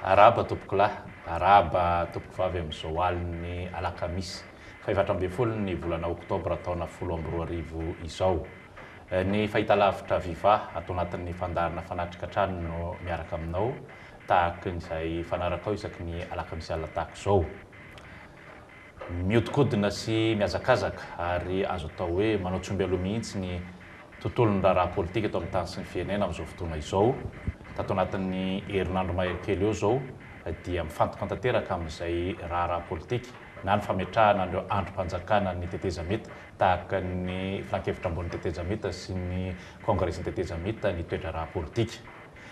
Arahaba tompokolahy, arahaba tompokovavy amin'izao alin'ny alakamisy fahefatra ambin'ny folo ny volana oktobra taona 2010 izao. Ny fahitalavitra Viva ato anatin'ny fandaharana fanatrika hatrany no miaraka aminao tahaka izay fanarakao isaky ny alakamisy alina tahaka izao. Mihodinkodina sy mihazakazaka ary azo atao hoe manao tsy omby aloha mihitsy ny tontolon'ny raharaha politika eto amin'ny tany sy ny firenena amin'izao fotoana izao. Tato anatin'ny herinandro mahery kely eo izao dia mifantoka tanteraka amin'izay raharaha politika na ny fametrahana an'ireo andrim-panjakana ny tetezamita tahaka ny filankevitra ambonin'ny tetezamita sy ny kongresin'ny tetezamita ny toe-draharaha politika.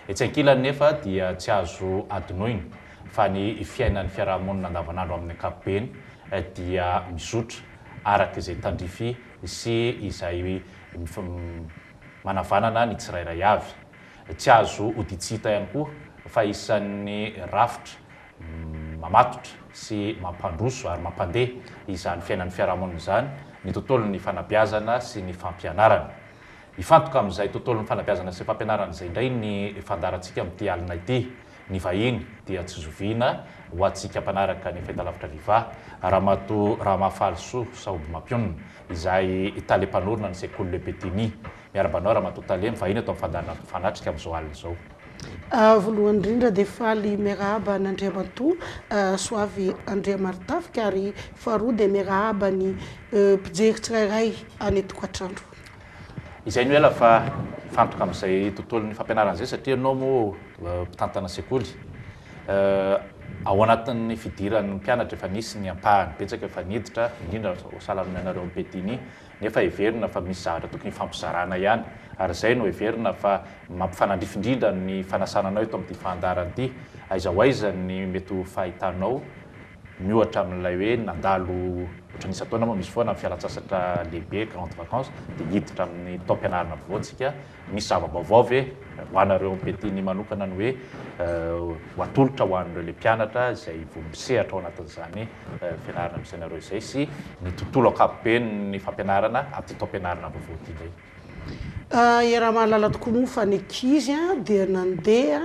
Etsy ankilany nefa dia tsy azo adinoina fa ny fiainan'ny fiarahamonina andavanandro amin'ny ankapobeny dia mizotra araka izay tandrify sy izay manavanana ny tsirairay avy. Tsy azo odian-tsy hita ihany koa fa isan'ny rafitra mamatotra sy mampandroso ary mampandeha izany fiainan'ny fiarahamonina izany ny tontolon'ny fanabeazana sy ny fampianarana. Hifantoka amin'izay tontolon'ny fanabeazana sy fampianarana izay indray ny fandaharantsika amin'ity alina ity. Ny vahiny dia tsy zoviana ho antsika mpanaraka ny fahitalavitra Viva, Ramatoa Ramahafalisoa Sahoby Mampionona, izay tale mpanorina ny sekoly Le Petit Nid. Miarahaba anao Ramatoa Tale, mivahiny eto amin'ny fandaharana Mifanatrika amin'izao alina izao. Voalohany indrindra dia faly miarahaba an'Andriamatoa Soavy Andriamarotafika ary faharoa dia miarahaba ny mpijery tsirairay any an-tokantrano. Izay no ela fa hifantoka amin'izay tontolon'ny fampianarana izay satria ianao moa mpitantana sekoly. Ao anatin'ny fidiran'ny mpianatra efa nisy ny ampahany betsaka efa niditra, indrindra sahala amin'ny anareo amin'ny Petit-Nid, nefa heverina fa misy zavatra tokony hifampizarana ihany ary izay no heverina fa mampifanandrify indrindra ny fanasana anao eto amin'ity fandaharana ity. Aiza ho aiza ny mety ho fahitanao miohatra amin'ilay hoe nandalo ohatran'ny isan-taona moa misy foana ny fialan-tsasatra lehibe, grandes vacances, dia hiditra amin'ny taom-pianarana vaovao tsika, misy zava-baovao ve ho anareo amin'ny Petit-Nid manokana ny hoe ho atolotra ho an'ireo ilay mpianatra izay vao misehatra ao anatin'izany fianarana misy anareo izay sy ny tontolo ankapoben'ny fampianarana amin'ity taom-pianarana vaovao ity indray? Iaraha-mahalala tokoa moa fa ny ankizy dia nandeha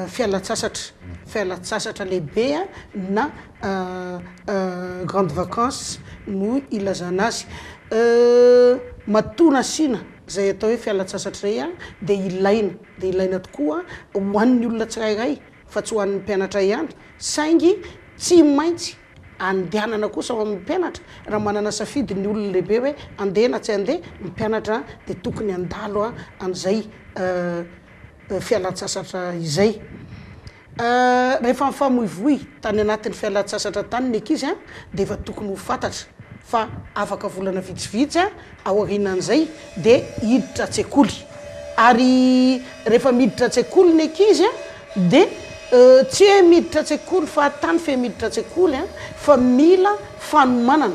fialan-tsasatra, fialan-tsasatra lehibe na grande vacances no ilazana azy. Matoa nasiana izay atao hoe fialan-tsasatra izay dia ilaina, dia ilaina tokoa ho an'ny olona tsirairay fa tsy ho an'ny mpianatra ihany saingy tsy maintsy andehanana kosa ao amin'ny mpianatra, raha manana safidy ny olona lehibe hoe andeha na tsy andeha, ny mpianatra dia tokony handalo an'izay fialan-tsasatra izay. Rehefa nifamoivoy tany anatin'ny fialan-tsasatra tany ny ankizy dia efa tokony ho fantatra fa afaka volana vitsivitsy aorianan'izay dia hiditra an-tsekoly. Ary rehefa miditra an-tsekoly ny ankizy dia tsy hoe miditra an-tsekoly fahatany fe miditra an-tsekoly fa mila fanomanana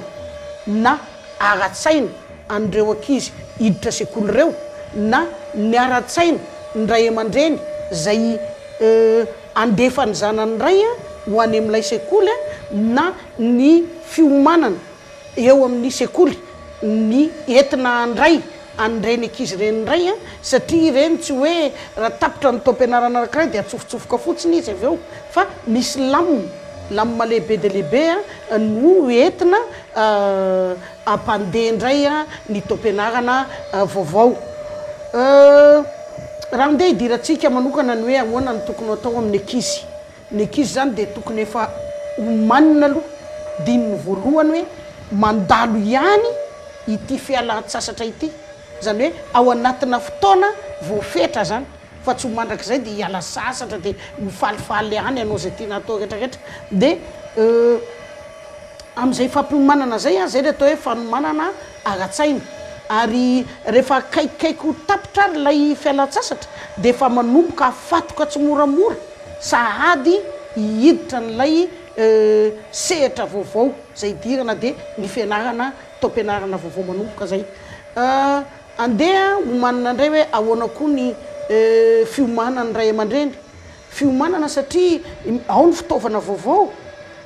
na ara-tsaina an'ireo ankizy hiditra sekoly ireo na ny ara-tsaina ny ray aman-dreny izay handefa ny zanany indray ho any amin'ilay sekoly na ny fiomanana eo amin'ny sekoly ny entina handray an'ireny ankizy ireny indray an, satria ireny tsy hoe raha tapitra ny taom-pianarana anankiray dia atsofotsofoka fotsiny izy avy eo fa misy lamina, lamina lehibe dia lehibe an no entina hampandeha indray ny taom-pianarana vaovao. Raha andeha hidirantsika manokana ny hoe ahoana no tokony ho atao amin'ny ankizy. Ny ankizy izany dia tokony efa omanina aloha dininy voalohany hoe mandalo ihany ity fialan-tsasatra ity, izany hoe ao anatina fotoana voafetra izany fa tsy ho mandrakizay dia hiala sasatra dia ho falifaly any hanao izay tiana atao rehetra rehetra dia amin'izay fampiomanana izay an, izay ilay atao hoe fanomanana ara-tsaina ary rehefa akaikikaiky ho tapitra ary ilay fialan-tsasatra dia efa manomboka afatoka tsimoramora sahady hiditra an'ilay sehatra vaovao izay hidirana dia ny fianarana taom-pianarana vaovao manomboka izay. Andeha homanina indray hoe ahoana koa ny fiomanan'ny ray aman-dreny. Fiomanana satria ao ny fitaovana vaovao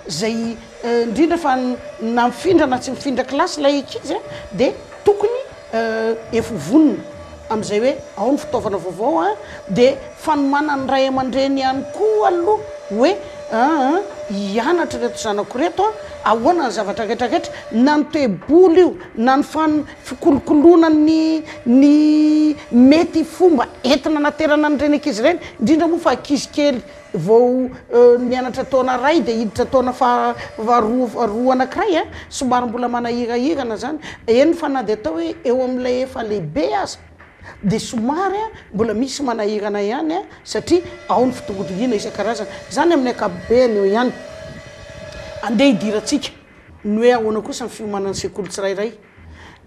izay indrindra fa na mifindra na tsy mifindra kilasy ilay ankizy dia tokony efa ho vonona amin'izay hoe ao ny fitaovana vaovao dia fanomanan'ny ray aman-dreny ihany koa aloha. hoe aa hianatra ireto zanako ireto an, ahoana ny zavatra rehetra rehetra, na ny toe-bola io, na ny fan- fikolokoloana ny ny mety fomba entina anaterana an'ireny ankizy ireny, indrindra moa fa ankizy kely vao nianatra taona iray dia hiditra taona faha faharoa roa anankiray an, somary mbola manahirahirana izany, eny fa na dia atao hoe eo amin'ilay efa lehibe aza dia somary mbola misy manahirana ihany satria ao ny fidongodongiana isan-karazany. Izany amin'ny ankapobeny eo ihany. Andeha hidirantsika ny hoe ahoana kosa ny fiomanan'ny sekoly tsirairay.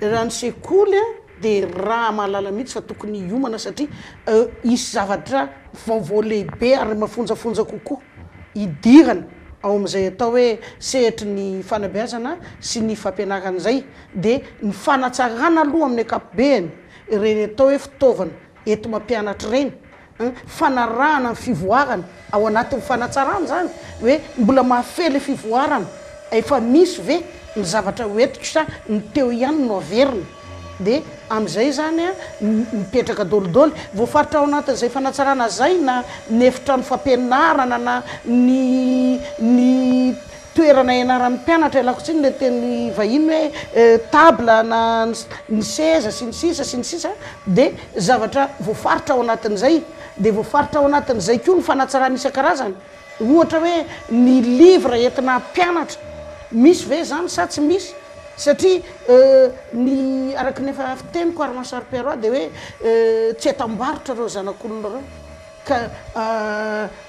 Raha ny sekoly dia raha mahalala mihitsy fa tokony hiomana satria hisy zavatra vaovao lehibe ary mafonjafonja kokoa hidirana ao amin'izay atao hoe sehatry ny fanabeazana sy ny fampianarana izay. Dia ny fanatsarana aloha amin'ny ankapobeny ireny atao hoe fitaovana enti-mampianatra ireny, fanarahana ny fivoarana ao anatin'ny fanatsarana izany hoe mbola mahafehy ilay fivoarana efa misy ve ny zavatra hoentiko sa ny teo ihany no averina dia amin'izay izany mipetraka dolidoly. Voafaritra ao anatin'izay fanatsarana izay na ny efitrano fampianarana na ny ny Toerana ianaran'ny mpianatra, ialako tsiny le teny vahiny hoe table na ny seza sy ny sisa sy ny sisa dia zavatra voafaritra ao anatin'izay, dia voafaritra ao anatin'izay koa ny fanatsarana isan-karazany, ohatra hoe ny livre entina hampianatra, misy ve izany sa tsy misy? Satria ny araka ny efa fiteniko ary mahasaro-piaro ahy dia hoe tsy entam-barotra ireo zanak'olona ireo. Ka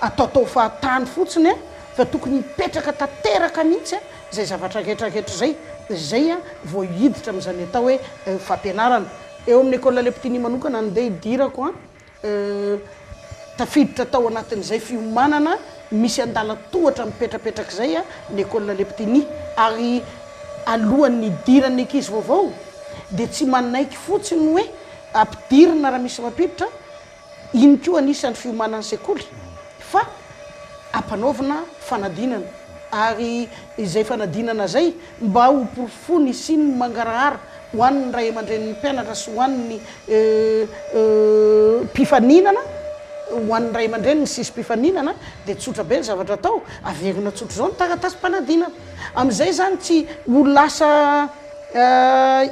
ataotao fahatany fotsiny fa tokony hipetraka tanteraka mihitsy izay zavatra rehetra rehetra izay, izay vao hiditra amin'izany atao hoe fampianarana. Eo amin'ny Ecole Leptini manokana no ndeha hidirako an, tafiditra tao anatin'izay fiomanana misy andalan-tohatra mipetrapetraka izay ny Ecole Leptini ary alohan'ny hidiran'ny ankizy vaovao dia tsy manaiky fotsiny hoe ampidirina raha misy mampiditra, Iny koa anisan'ny fiomanan'ny sekoly fa ampanaovina fanadinana ary izay fanadinana izay mba ho porofoiny hisian'ny mangarahara ho an'ny ray aman-drenin'ny mpianatra sy ho an'ny mpifaninana, ho an'ny ray aman-dreniny sy mpifaninana dia tsotra be ny zavatra atao, averina tsotra izao ny taratasim-panadinana. Amin'izay izany tsy ho lasa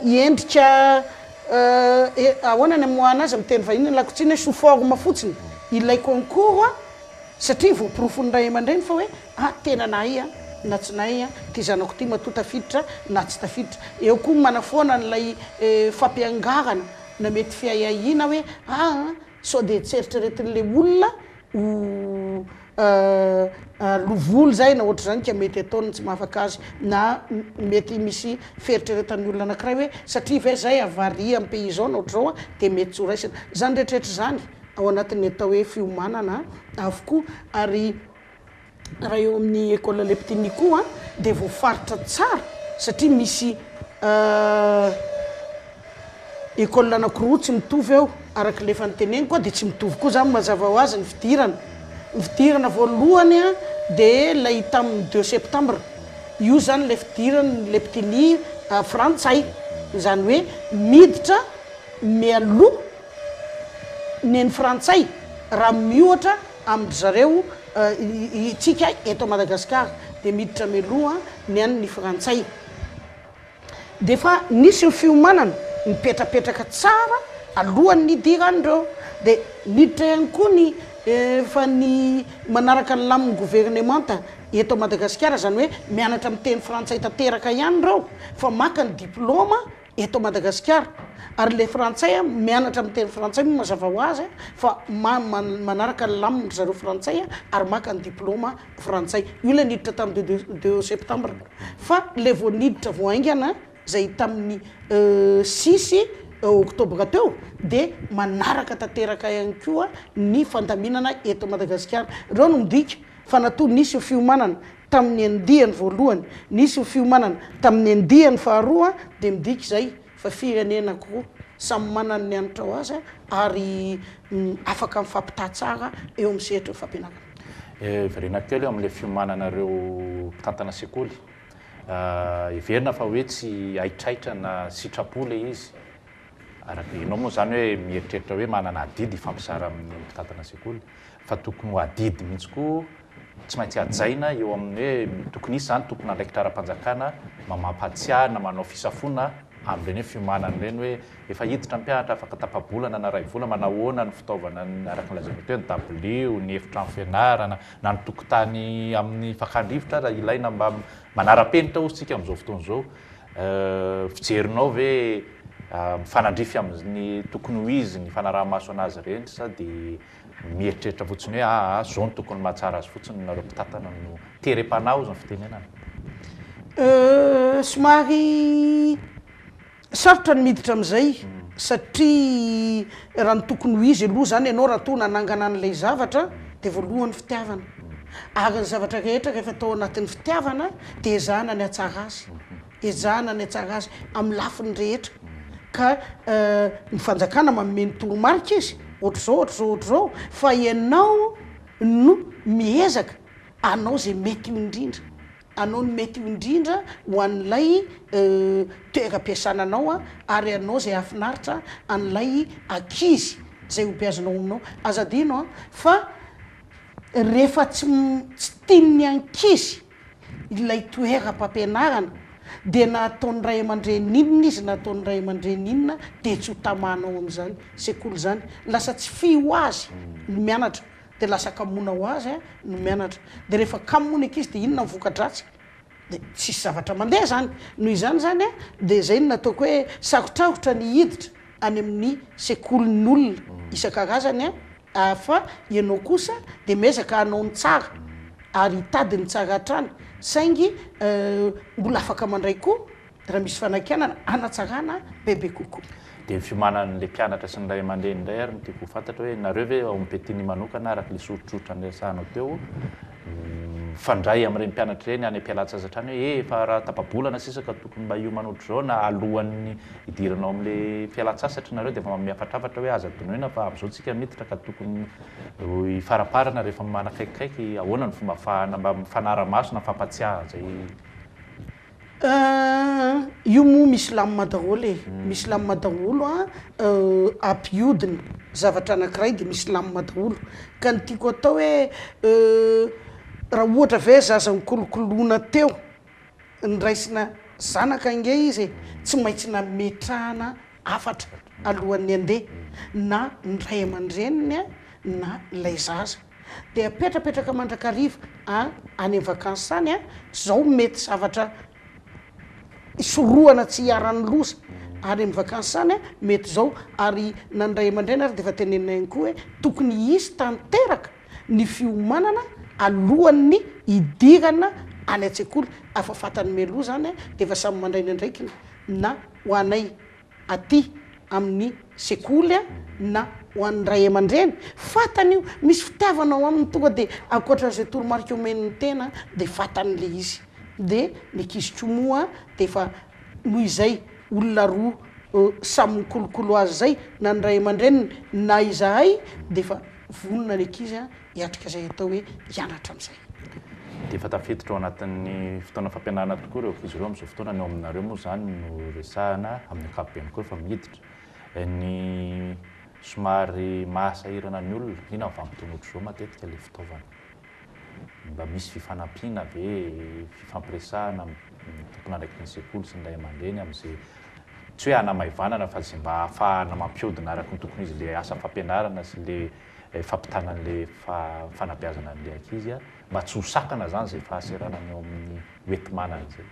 endrika Eh ahoana ny amoahana azy amin'ny teny vahiny ialako tsiny hoe sous forme fotsiny ilay concours a, satria voaporofon'ny ray aman-dreny fa hoe ah tena nahay aho na tsy nahay aho ity zanako ity matoa tafiditra na tsy tafiditra. Eo koa ny manafoana an'ilay fampiangarana na mety fiahiahiana hoe ah Sao dia tsy eritreretin'ilay olona ho lovoly izay na ohatr'izany ka mety ataony ny tsy mahafaka azy na mety misy fieritreretan'ny olona anankiray hoe satria ve zay avaria amin'ny pays zao na ohatr'izao dia mety tsy ho raisina. Izany rehetrarehetra izany ao anatin'ny atao hoe fiomanana avokoa ary Raha eo amin'ny école Leptini koa dia voafaritra tsara satria misy école anakiroa tsy mitovy eo araka ilay efa noteneniko dia tsy mitovy koa izany mazava ho azy ny fidirana. Ny fidirana voalohany dia ilay tamin'ny deux septembre, io izany ilay fidiran'ny Leptini frantsay, izany hoe miditra mialoha ny an'ny frantsay raha miohatra amin-dry zareo Itsika eto Madagascar dia miditra mialoha ny an ny frantsay. Dia efa nisy ny fiomanana nipetrapetraka tsara alohan ny hidiran ireo. Dia niditra ihany koa ny efa ny manaraka ny lamin'ny governemanta eto Madagasikara, izany hoe mianatra miteny frantsay tanteraka ihany ireo fa maka ny diploma eto Madagasikara ary ilay frantsay mianatra miteny frantsay moa mazava ho azy fa manaraka ny laminy ry zareo frantsay ary maka ny diploma frantsay. Io ilay niditra tamin'ny deux deux septembre fa ilay vao niditra vao haingana izay tamin'ny six octobre teo dia manaraka tanteraka ihany koa ny fandaminana eto Madagasikara. Ireo no midika fa natoa nisy io fiomanana tamin'ny andiany voalohany, nisy ny fiomanana tamin'ny andiany faharoa dia midika izay fa firenena ankiroa samy manana ny hanitra ho azy ary afaka mifampitaha tsara eo amin'ny sehatry ny fampianarana. Hiverenako kely eo amin'ilay fiomananareo mpitantana sekoly. Heverina fa hoe tsy haitraitra na sitrapo ilay izy. Araka ianao moa izany hoe mieritreritra hoe manana adidy hifampizara amin'ny mpitantana sekoly fa tokony ho adidy mihitsy koa. tsy maintsy hajaina eo amin'ny hoe tokony hisy izany tompon'andraikitra ara-panjakana mamampatsiahy na manao fisafoana amin'ireny hoe fiomanana ireny hoe efa hiditra ny mpianatra afaka tapa-bolana na iray volana, manahoana ny fitaovana araka ny lazainao teo, ny dabilio, ny efitrano fianarana na ny tokotany amin'ny fakan-drivotra ara ilaina mba manara-penitra hozy tsika amin'izao fotoana izao. Fijerinao ve mifanandrify amin'ny tokony ho izy ny fanaraha-maso an'azy ireny sa dia mieritreritra fotsiny hoe aa zao no tokony mahatsara azy fotsiny nareo mpitantana no terem-panahy hozy ny fitenenana? Somary sarotra ny miditra amin'izay satria raha ny tokony ho izy aloha izany ianao raha toa nanangana an'ilay zavatra dia voalohany fitiavana ary ny zavatra rehetra rehefa atao anatin'ny fitiavana dia ezahana ny hatsara azy, ezahana ny hatsara azy amin'ny lafiny rehetra ka ny fanjakana manome ny toromarika izy ohatr'izao ohatr'izao ohatr'izao fa ianao no miezaka hanao izay mety ho indrindra. Anao ny mety ho indrindra ho an'ilay toeram-piasana anao ary anao izay hahafinaritra an'ilay ankizy izay hobeazinao aminao. Aza adino fa rehefa tsy tsy tian'ny ankizy ilay toeram-pampianarana dia na ataon'ny ray aman-dreny inona izy na ataon'ny ray aman-dreny inona dia tsy ho tamana ao amin'izany sekoly izany. Lasa tsy fy ho azy ny mianatra. Dia lasa kamoana ho azy no mianatra. Dia rehefa kamo moa ny ankizy dia inona ny voka-dratsy? Dia tsisy zavatra mandeha izany. Noho izany izany an, dia izay no nataoko hoe sarotrarotra ny hiditra any amin'ny sekolin'olona isan-karazany an, fa ianao kosa dia miezaka hanao ny tsara ary hitady ny tsara hatrany, saingy mbola afaka mandray koa Raha misy fanakianana, hanatsarana bebe kokoa. Dia ny fiomanan'ilay mpianatra sy ny ray aman-dreny indray ary no tiako ho fantatra hoe nareo ve ao amin'ny Petini manokana araka ilay soritsoritra niresahanao teo mifandray amin'ireny mpianatra ireny any am-pialan-tsasatra any hoe eh efa raha tapa-bolana sisa ka tokony mba hiomana ohatr'izao na alohan'ny hidirana ao amin'ilay fialan-tsasatra nareo dia efa manome hafatrafatra hoe aza adinoina fa amin'izao tsika miditra ka tokony hifaramparana rehefa manakaikikaiky ahoana ny fomba ahafahana mba mifanara-maso na mifampatsiahy an'izay Euh, io moa misy lamina daholo e, misy lamina daholo an, ampihodina zavatra anakiray de misy lamina daholo, ka ny tiako atao hoe raha ohatra ve zaza nikolokoloina teo, niraisina zanaka ange izy e, tsy maintsy nametrahana hafatra alohan'ny handeha, na ny ray aman-dreniny na ilay zaza. Dia apetrapetraka mandrakariva a, any amin'ny vacances any a, zao mety zavatra hisorohana tsy hiharan'ny loza, any amin'ny vacances any a, mety zao, ary na ny ray aman-dreny ary dia efa tenenina ihany koa hoe tokony hisy tanteraka ny fiomanana alohan'ny hidirana any an-tsekoly, efa fantany mialoha zany a, dia efa samy mandray ny andraikiny na ho anay aty amin'ny sekoly na ho an'ny ray aman-dreny, fatany io, misy fitiavana ao aminy tonga dia ankoatran'izay toromarika omeny ny tena dia fatany le izy, dia ny ankizy koa moa dia efa noho izay olona roa samy mikolokolo azy izay na ny ray aman-dreniny na izahay dia efa vonona ny ankizy hiatrika izay atao hoe hianatra amin'izay. Dia efa tafiditra ao anatin'ny fotoana fampianarana tokoa ireo ankizy ireo amin'izao fotoana. Ny ao aminareo moa izany no resahana, amin'ny ankapobeny koa efa miditra. Ny somary mahasahirana ny olona, indrindra amin'ny vanim-potoana ohatr'izao matetika ilay fitaovana. Mba misy fifanampiana ve, fifampiresahana amin'ny tompon'andraikitry ny sekoly sy ny ray aman-dreny amin'izay tsy hoe hanamaivanana fa izay mba hahafahana mampihodina araka ny tokony ho izy ilay asa fampianarana sy ilay fampitana an'ilay fanabeazana an'ilay ankizy mba tsy ho sakana izany izay fahaseranana eo amin'ny hoenti-manana izay.